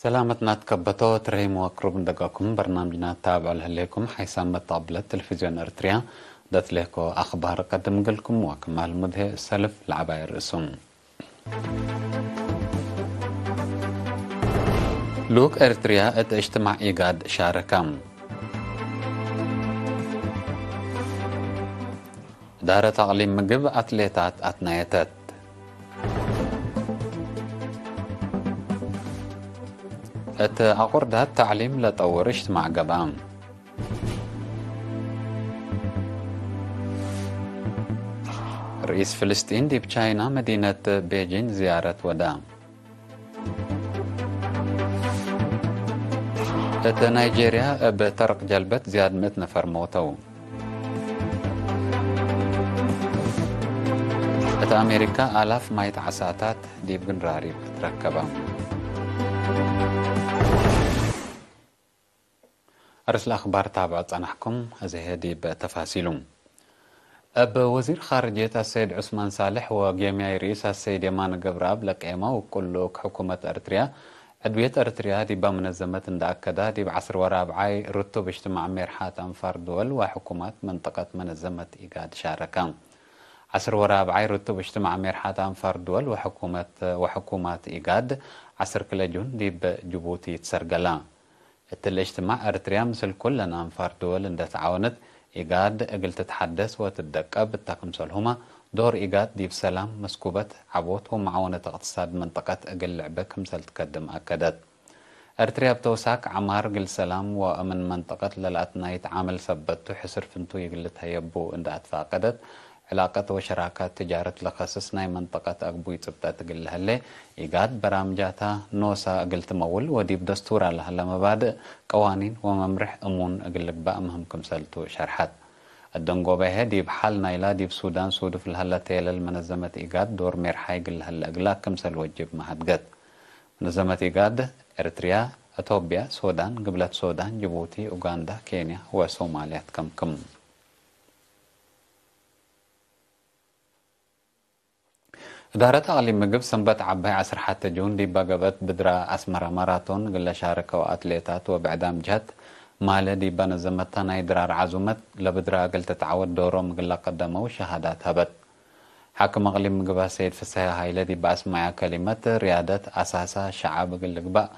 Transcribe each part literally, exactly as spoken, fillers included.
ሰላመትና ትከበቶ ትረሂም ወቅሩብ እንደጋኩም በርናምጅና ታብዕ ለህሌኩም ሓይሳም መተቅብለት ቴሌቪዝዮን ኤርትርያ ደትሌኮ አኽባር ቀድም እግልኩም ወክማል ሙድሄ ሰልፍ ለዐባይ ርእሱም። ልኡክ ኤርትርያ እት እጅትማዕ ኢጋድ ሻረከ። እዳረት አቅሊም ምግብ አትሌታት አትናየተት። እት አቁርዳት ተዕሊም ለጠውር እጅትማዕ ገብአ። ርኢስ ፍልስጢን ዲብ ቻይና መዲነት ቤጂን ዝያረት ወደ። እት ናይጄርያ እብ ተርቅ ጀልበት ዝያድ ምእት ነፈር ሞተው። እት አሜሪካ አላፍ ማይት ዓሳታት ዲብ ግንራሪብ ትረከበ። አርእስ ለአኽባር ታብዖ ጸናሕኩም፣ አዜ ዲብ ተፋሲሉ። እብ ወዚር ኻርጅየት አሰይድ ዑስማን ሳልሕ ወጌምያይ ርኢስ አሰይድ የማነ ገብረአብ ለቄመው እኩል ልኡክ ሕኩመት ኤርትርያ፣ ዕድውየት ኤርትርያ ዲባ መነዘመት እንደ አከዳ፣ ዲብ ዐስር ወራብዓይ ርቱብ እጅትማዕ ሜርሓት አንፋር ድወል ወሕኩማት መንጠቀት መነዘመት ኢጋድ ሻረከ። ዐስር ወራብዓይ ርቱብ እጅትማዕ ሜርሓት አንፋር ድወል ወሕኩመት፣ ወሕኩማት ኢጋድ፣ ዐስር ክለ ጁን ዲብ ጅቡቲ ትሰርገላ። እትሊ እጅትማዕ፣ ኤርትርያ ምስል ኩለን አንፋር ድወል እንደ ተዓወነት፣ ኢጋድ እግል ትትሐደስ ወትትደቀብ እተ ክምሰልሁመ፣ ዶር ኢጋድ ዲብ ሰላም፣ መስኩበት፣ ዐቦት ወመዓወነት እቅትሳድ መንጠቀት እግል ልዕበ ክምሰል ትከድም አከደት። ኤርትርያ እብ ተውሳክ ዐማር እግል ሰላም ወእምን መንጠቀት ለለአትናይት ዓምል ሰበት ቱ፣ ሕስር ፍንቱይ እግል ልትሀየቡ እንደ አትፋቀደት፣ ዕላቀት ወሸራካት ትጃረት ለከስስ ናይ መንጠቀት አግቡይ ጽብጠት እግል ለሀሌ፣ ኢጋድ በራምጃታ ኖሳ እግል ትመውል ወዲብ ደስቱራ ለሀለ መባድእ፣ ቀዋኒን ወመምርሕ እሙን እግል ልግባእ ምህም ክምሰል ቱ ሸርሐት። አደንጎበ ህዬ፣ ዲብ ሐል ናይላ ዲብ ሱዳን ሱዱፍ ለሀለ ቴለል መነዘመት ኢጋድ ዶር ሜርሓይ እግል ለሀለ እግላ ክምሰል ወጅብ መሀድገት። መነዘመት ኢጋድ፣ ኤርትርያ፣ አቶብያ፣ ሱዳን፣ ግብለት ሱዳን፣ ጅቡቲ፣ ኡጋንዳ፣ ኬንያ ወሶማልያ ትከምክም። እዳረት አቅሊም ምግብ ሰንበት ዐባይ ዐስር ሐቴ ጁን ዲባ ገብአት ብድረ አስመረ ማራቶን እግል ለሻርከው አትሌታት ወብዕዳም ጀህት ማለ ዲባ ነዘመታ ናይ ድራር ዐዙመት ለብድረ እግል ትትዓወት ዶሮም እግል ለቀደመው ሸሃዳት ሀበት። ሓክም አቅሊም ምግብ አሰይድ ፍሰሀ ሀይለ ዲባ አስመዐ ከሊመት፣ ርያደት አሳሳ ሸዐብ እግል ልግባእ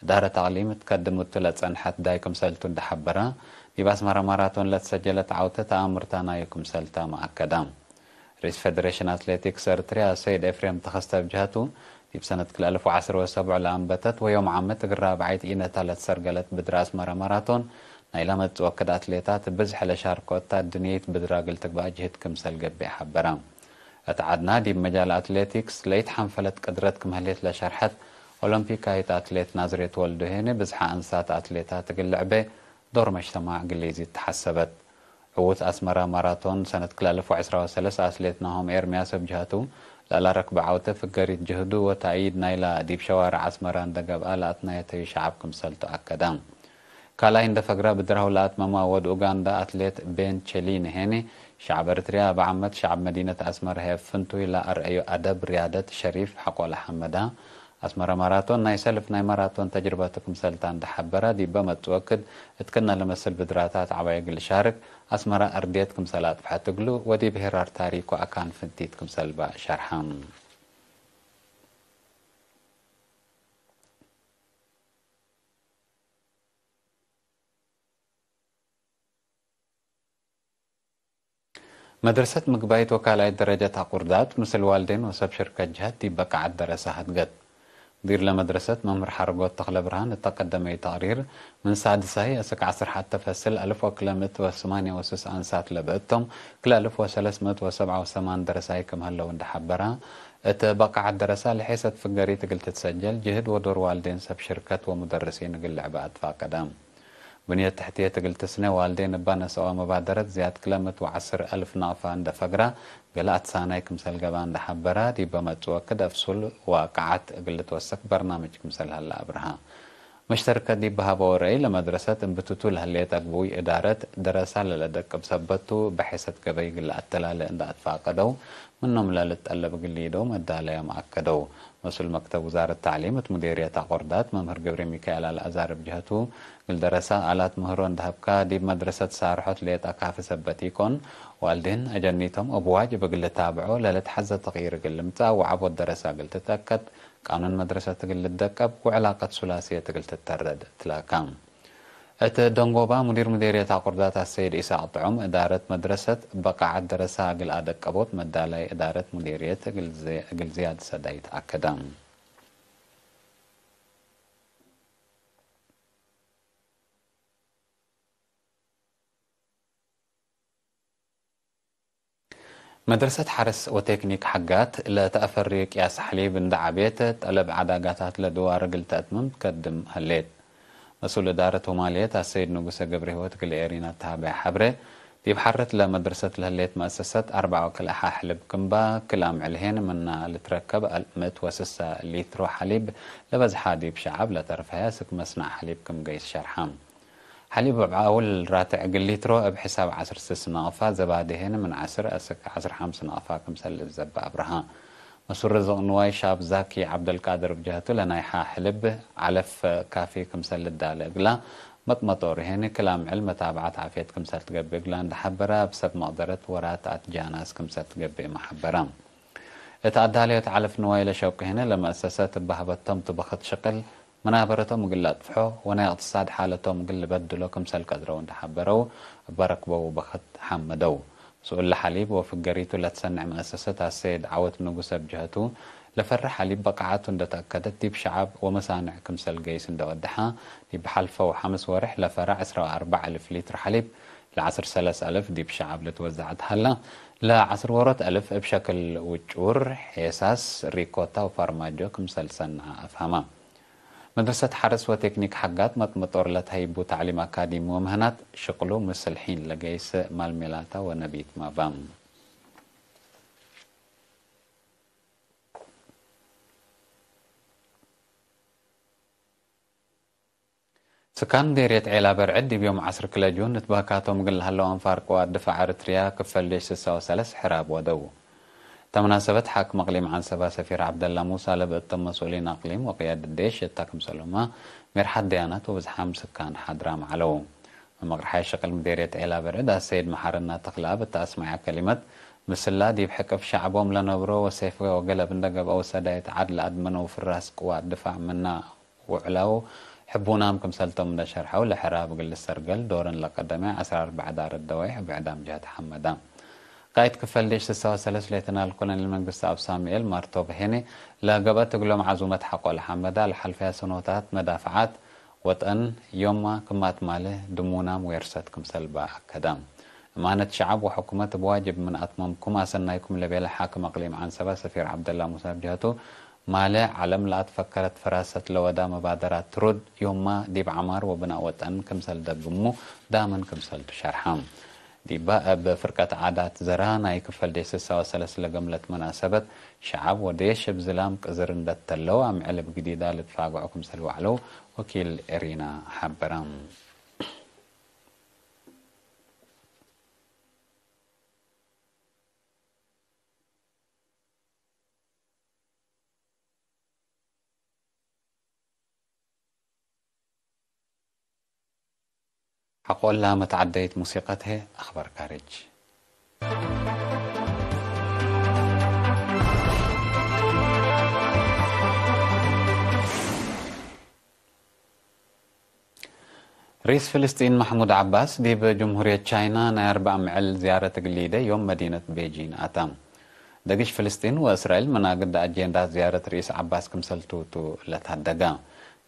እዳረት አቅሊም ትከድም እቱ ለጸንሐት ዳይ ክምሰልቱ እንደ ሐበረ፣ ዲብ አስመረ ማራቶን ለትሰጀለት ዐውተ ተአምርታ ናዩ ክምሰልታመ አከደ። ርኢስ ፌደሬሽን አትሌቲክስ ኤርትርያ ሰይድ ኤፍሬም ተኸስተ እብ ጀሀቱ፣ ዲብ ሰነት ክልኤ አልፍ ወዐስር ወሰብዑ ለአንበተት ወዮም ዓመት እግል ራብዓይት ኢነታ ለትሰርገለት ብድረ አስመረ ማራቶን፣ ናይላ መጽእ ወክድ አትሌታት ብዝሕ ለሻርኮ እተ አድንየት ብድረ እግል ትግባእ ጅህድ ክምሰል ገብእ ሐበረ። እት ዐድና ዲብ መጃል አትሌቲክስ ለኢትሐንፈለት ቅድረት ክም ህሌት ለሸርሐት ኦሎምፒካይት አትሌት ናዝሬት ወልዱ ሄኔ፣ ብዝሐ አንሳት አትሌታት እግል ልዕቤ ዶር መጅተማዕ እግል ኢዚድ ተሐሰበት። ዕዉት አስመራ ማራቶን ሰነት ክልኤ አልፍ ወዕስራ ወሰለስ አትሌት ናሆም ኤርምያስ እብ ጀሀቱ፣ ለአላረክበ ዐውተ ፍገሪት ጅህዱ ወተእይድ ናይላ ዲብ ሸዋርዕ አስመራ እንደ ገብአ ለአትናየተዩ ሸዐብ ክምሰልቱ አከደ። ካልኣይ እንደ ፈግረ ብድራሁ ለአትመመ ወድ ኡጋንዳ አትሌት ቤን ቼሊኒ ሄኒ፣ ሸዐብ ኤርትርያ እብ ዓመት ሸዐብ መዲነት አስመረ ህዬ እብ ፍንቱይ ለአርአዩ አደብ ርያደት ሸሪፍ ሐቆለ ሐመዳ። አስመረ ማራቶን ናይ ሰልፍ ናይ ማራቶን ተጅርበቱ ክምሰልታ እንደ ሐበረ፣ ዲበ መጽእ ወክድ እት ክነ ለመስል ብድራታት ዐባይ እግል ልሻርክ አስመረ አርድየት ክምሰል አጥፍሐት እግሉ ወዲብ ሄራር ታሪኩ አካን ፍንቲት ክምሰል በ ሸርሐ። መድረሰት ምግባይት ወካልኣይት ደረጀት አቁርዳት ምስል ዋልዴን ወሰብ ሽርከት ጀሀት ዲብ በቃዐት ደረሰ ሀድገት። ሙዲር ለመድረሰት መምህር ሐረጎት ተክለብርሃን እተ ቀደመዩ ተቅሪር፣ ምን ሳድሳይ አስክ ዐስር ሐቴ ፈስል አልፍ ወክለ ምእት ወስማንየ ወስስ አንሳት ለብእቶም፣ ክልኤ አልፍ ወሰለስ ምእት ወሰብዓ ወሰማን ደረሳይ ክም ሀለው እንደ ሐበረ፣ እት በቃዐት ደረሰ ለሔሰት ፍገሪት እግል ትትሰጀል ጅህድ ወዶር ዋልዴን ሰብ ሽርከት ወሙደርሲን እግል ልዕበ አትፋቀደ። ብንየት ተሕትየት እግል ትስነ ዋልዴን እባ ነሰኦ መባደረት ዝያድ ክለ ምእት ወዐስር አልፍ ናቅፋ እንደ ፈግራ፣ ገለ አትሳናይ ክምሰል ገብአ እንደ ሐበረ፣ ዲበ መጽእ ወክድ አፍሱል ወቃዐት እግል ልትወሰክ በርናምጅ ክምሰል ሀለ አብርሀ። መሽተርከት ዲብ ሀበው ረአይ፣ ለመድረሰት እምብትቱ ለህሌት አግቡይ እዳረት ደረሳ ለለደቅብ ሰበት ቱ፣ በሐሰት ገበይ እግል ለአተላሌ እንደ አትፋቀደው፣ ምኖም ለልትጠለብ እግል ሊደው መዳለያም አከደው። መስኡል መክተብ ውዛረት ተዕሊም እት ሙዴርየት አቆርዳት መምህር ገብረሚካኤል አልአዛር እብ ጀሀቱ፣ እግል ደረሳ አላት ምህሮ እንዴ ሀብካ፣ ዲብ መድረሰት ሳርሖት ሌጠ ካፊ ሰበት ኢኮን፣ ዋልዲን አጀኒቶም እብ ዋጅብ እግል ልታብዖ፣ ለልትሐዘ ተቅይር እግል ልምጸእ ወዐቦት ደረሳ እግል ትትአከድ፣ ቃኑን መድረሰት እግል ልደቀብ ወዕላቀት ሱላስየት እግል ትተረድ ትላካ። እት ደንጎባ፣ ሙዲር ሙዴርየት አቁርዳት አሰይድ ኢሳቅ ጥዑም፣ እዳረት መድረሰት በቃዐት ደረሳ እግል አደቀቦት መዳላይ እዳረት ሙዴርየት እግል ዝ-፣ እግል ዝያድ ሰዳይት አከደ። መድረሰት ሐርስ ወቴክኒክ ሐጋት ለተአፈሪ ቅያስ ሐሊብ እንደ ዐቤት፣ ጠለብ ዐዳጋታት ለድዋር እግል ተአትምም ትከድም ሀሌት። መስኡል እዳረት ወማልየት አሰይድ ንጉሰ ገብረህይወት እግል ኤሪና ተሃበ ሐብረ፣ ዲብ ሐረት ለመድረሰት ለህሌት መአሰሰት አርበዕ ወክልኤ ሐ ሕልብ ክምባ፣ ክል አምዕል ሄን ምና ልትረከብ ምእት ወስሳ ሊትሮ ሐሊብ ለበዝሓ ዲብ ሸዐብ ለተርፈሀ ስክ መስነዕ ሐሊብ ክም ገይስ ሸርሐ። ሐሊብ እብ አውል ራትዕ እግል ሊትሮ እብ ሕሳብ ዐስር ስስ ናቅፋ፣ ዘባዴ ሄን ምን ዐስር አስክ ዐስር ሐምስ ናቅፋ ክምሰል ልትዘበ አብረሃ። መስኡል ርዝቅ ንዋይ ሻብ ዛኪ ዐብደልቃድር እብ ጀህቱ፣ ለናይሐ ሕልብ ዐለፍ ካፊ ክምሰል ልዳለ እግላ፣ መጥመጦር ሄን ክል አምዕል መታብዐት ዓፍየት ክምሰል ትገብእ እግላ እንዴ ሐበረ፣ እብ ሰብ መቅደረት ወራት አትጃናስ ክምሰል ትገብእመ ሐበረ። እት አዳለዮት ዐለፍ ንዋይ ለሸቁ ሄነ ለመአሰሰት እበ ሀበቶም ቱ በክት ሽቅል መናበረቶም እግል ለአጥፍሖ ወናይ እቅትሳድ ሓለቶም እግል ልበድሎ ክምሰል ቀድረው እንዴ ሐበረው፣ እበ ረክበው በክት ሐመደው። ስኡል ለሐሊብ ወፍገሪቱ ለትሰነዕ መአሰሰት አሰይድ ዐወት ንጉሰ እብ ጀህቱ፣ ለፈሪ ሐሊብ በቃዐቱ እንዴ ተአከደት ዲብ ሸዐብ ወመሳንዕ ክምሰል ገይስ እንዴ ወደሐ፣ ዲብ ሐልፈው ሐምስ ወሬሕ ለፈረ ዐስራ ወአርበዕ አልፍ ሊትር ሐሊብ፣ ለዐስር ሰለስ አልፍ ዲብ ሸዐብ ልትወዘዐት ሀላ፣ ለዐስር ወሮት አልፍ እብ ሸክል ውጩር፣ ሔሳስ፣ ሪኮታ ወፋርማጆ ክምሰል ሰነዐ አፍሀመ። መድረሰት ሐርስ ወቴክኒክ ሐጋት መጥመጦር ለተሀይቡ ተዕሊም አካዲሚ ወምህናት ሽቅሉ ምስል ሒን ለገይስ ማልሜላታ ወነቢት ማባም። ስካን ምዴርየት ዔላ በርዕድ ዲብ ዮም ዐስር ክለ ጁን እት በህካቶም እግል ለሀለው አንፋር ቅዋት ድፋዕ ኤረትርያ ክፈል ዴሽ ስሳ ወሰለስ ሕራብ ወደው። እተ መናሰበት ሓክም አቅሊም ዐንሰባ ሰፊር ዐብደላ ሙሳ ለብእቶም መስኡሊን አቅሊም ወቅያደት ዴሽ እተ ክምሰልሁመ ሜርሓት ደያናት ወብዝሓም ስካን ሓድራም ዐለው። መምቅርሓይ ሽቅል ምዴርየት ዔላ በርዕድ አሰይድ መሓረና ተክለአብ እተ አስመዐ ከሊመት፣ ምስላ ዲብ ሕቅፍ ሸዕቦም ለነብሮ ወሴፈ ወገለብ እንደ ገብአው ሰዳይት ዐድ ለአድመነው ፍራስ ቅዋት ድፋዕ ምና ውዕላው ሕቡናም ክምሰልቶም እንደ ሸርሐው፣ ለሕራብ እግል ልሰርገል ዶርን ለቀደመ ዐስራ አርበዕ ዳረት ደዋይሕ እብ ዕዳም ጀህት ሐመዳ። ቃይድ ክፈል ዴሽ ስሳ ወሰለስ ሌተናል ኮሎኔል መንግስትኣብ ሳሙኤል ማርቶብ ሄኔ፣ ለገብአት እግሎም ዐዙመት ሐቆ ለሐመዳ፣ ለሐልፈያ ሰኖታት መዳፍዓት ወጠን ዮማ ክማት ማለ ድሙናም ዌርሰት ክምሰል በ አከዳ። እማነት ሸዐብ ወሕኩመት እብ ዋጅብ ምን አትመምኩም አሰናይኩም ለቤለ ሓክም አቅሊም ዐንሰባ ሰፊር ዐብደላ ሙሳ እብ ጀህቱ፣ ማለ ዐለም ለአትፈከረት ፈራሰት ለወዳ መባደራት ትሩድ ዮማ ዲብ ዐማር ወብናእ ወጠን ክምሰል ደግሙ ዳምን ክምሰል ቱ ሸርሐ። ዲባ እብ ፍርቀት ዓዳት ዘራ ናይ ክፈል ዴሽ ስሳ ወሰለስ ለገምለት መናሰበት፣ ሸዐብ ወዴሽ እብ ዝላም ቅዝር እንደ ተለው አምዕል እብ ግዲዳ ልትፋግዖ ክምሰል ወዐለው ወኪል ኤሪና ሐበረ። ሐቆላ መትዓደይት ሙሲቀት ህይ አኽባር ካርጅ። ርኢስ ፍልስጢን መሕሙድ ዐባስ ዲብ ጅምሁርየት ቻይና ናይ አርበዕ ምዕል ዝያረት እግል ሊደ ዮም መዲነት ቤጂን አተ። ደግሽ ፍልስጢን ወእስራኤል መናግድ አጄንዳት ዝያረት ርኢስ ዐባስ ክምሰል ቱ ቱ ለትሀደገ።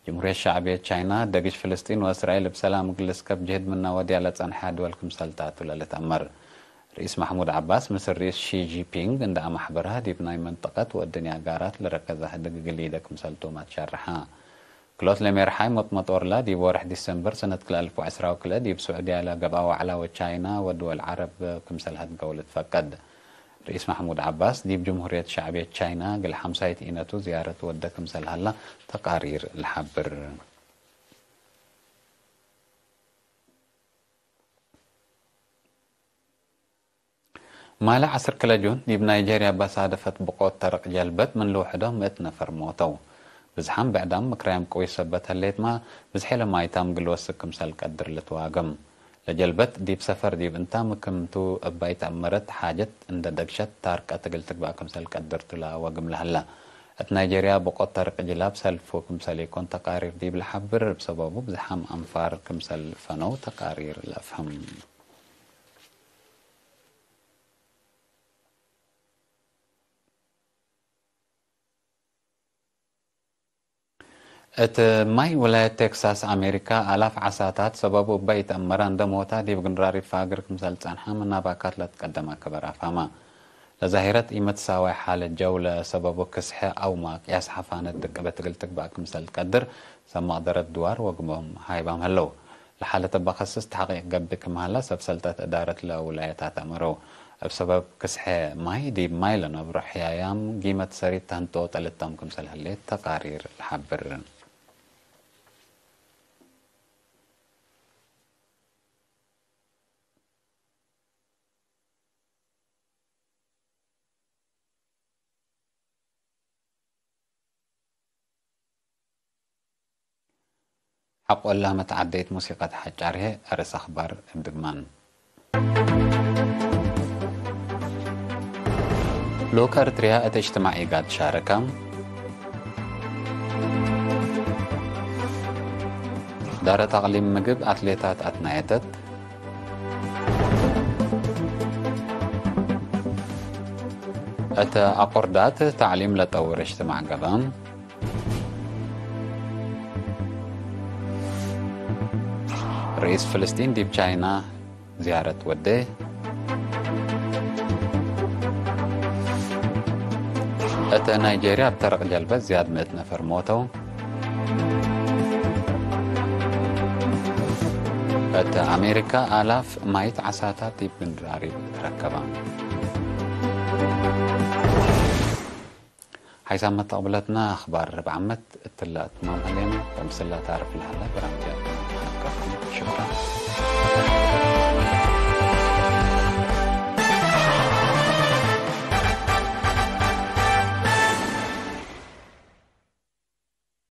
ጅምሁርየት ሸዕብየት ቻይና፣ ደግሽ ፍልስጢን ወእስራኤል እብ ሰላም እግል ልስከብ ጅህድ ምና ወድያ ለጸንሐ ድወል ክምሰልታቱ ለልትአመር። ርኢስ መሕሙድ ዐባስ ምስል ርኢስ ሺ ጂፒንግ እንደ አመሕበርሀ፣ ዲብ ናይ መንጠቀት ወእድንያ ጋራት ለረከዘ ህድግ እግል ሊደ ክምሰልቱመ ትሸርሐ። ክሎት ለሜርሓይ ሞጥመጦርላ፣ ዲብ ወርሕ ዲሰምበር ሰነት ክልኤ አልፍ ወዐስራ ወክልኤ ዲብ ሱዕድያ ለገብአ ወዕላ ወቻይና ወድወል ዐረብ ክምሰል ህድገው ልትፈቀድ። ርኢስ መሕሙድ ዐባስ ዲብ ጅምሁርየት ሸዕብየት ቻይና እግል ሐምሳይት ኢነቱ ዝያረት ወደ ክምሰል ሀላ ተቃሪር ለሐብር። ማለ ዐስር ክለ ጁን ዲብ ናይጄርያ ባሳደፈት ብቆት ተርቅ ጀልበት ምን ልውሕዶ ምእት ነፈር ሞተው። ብዝሓም ብዕዳም ምክራያም ቅዊ ሰበት ህሌትማ፣ ብዝሔ ለማይታም እግል ወስክ ክምሰል ቀድር ልትዋገም። ለጀልበት ዲብ ሰፈር ዲብ እንታም ክምቱ እባ ኢተአመረት ሓጀት እንደ ደግሸት ታርቀት እግል ትግባእ ክምሰል ቀድር ቱ ለአወግም ለሀላ። እት ናይጄርያ ብቆት ተርቅ ጅላብ ሰልፉ ክምሰል ኢኮን ተቃሪር ዲብ ለሐብር፣ እብ ሰበቡ ብዝሓም አንፋር ክምሰል ፈነው ተቃሪር ለአፍህም። እት ማይ ውላየት ቴክሳስ አሜሪካ፣ አላፍ ዓሳታት ሰበቡ እበ ኢተአመረ እንደ ሞታ ዲብ ግንራሪብ ፋግር ክምሰል ጸንሐ፣ ምን ናባካት ለትቀደመ ክበር አፋማ። ለዛሂረት ኢመትሳዋይ ሓለት ጀው ለሰበቡ ክስሐ አው ማቅያስ ሐፋነት ድቅበት እግል ትግባእ ክምሰል ትቀድር፣ ሰብ መቅደረት ድዋር ወግሞም ሃይባም ህለው። ለሓለት እበ ከስስ ተሕቂቅ ገብእ ክም ሀላ ሰብ ሰልጠት እዳረት ለውላየታት አመረው። እብ ሰበብ ክስሐ ማይ ዲብ ማይ ለነብሮ ሕያያም ጊመት ሰሪት ተንጦ ጠልቶም ክምሰል ህሌት ተቃሪር ለሐብር። ሐቆ እለ መትዓደይት ሙሲቀት ሐጫር ህዬ፣ አርእስ አኽባር እብ ድግማን። ልኡክ ኤርትርያ እት እጅትማዕ ኢጋድ ሻረከ። ዳረት አቅሊም ምግብ አትሌታት አትናየተት። እተ አቆርዳት ተዕሊም ለጠውር እጅትማዕ ገብአ። ርኢስ ፍልስጢን ዲብ ቻይና ዝያረት ወዴ። እተ ናይጄርያ እብ ተርቅ ጀልበት ዝያድ ምእት ነፈር ሞተው። እተ አሜሪካ አላፍ ማይት ዓሳታት ዲብ ግንራሪብ ትረከባ። ሓይሳም መተቅብለትና አኽባር ርብዕ ዓመት እትለ እትማም ሀሌነ፣ ወምስላ ታርፍ ለሀለ በራምጃ።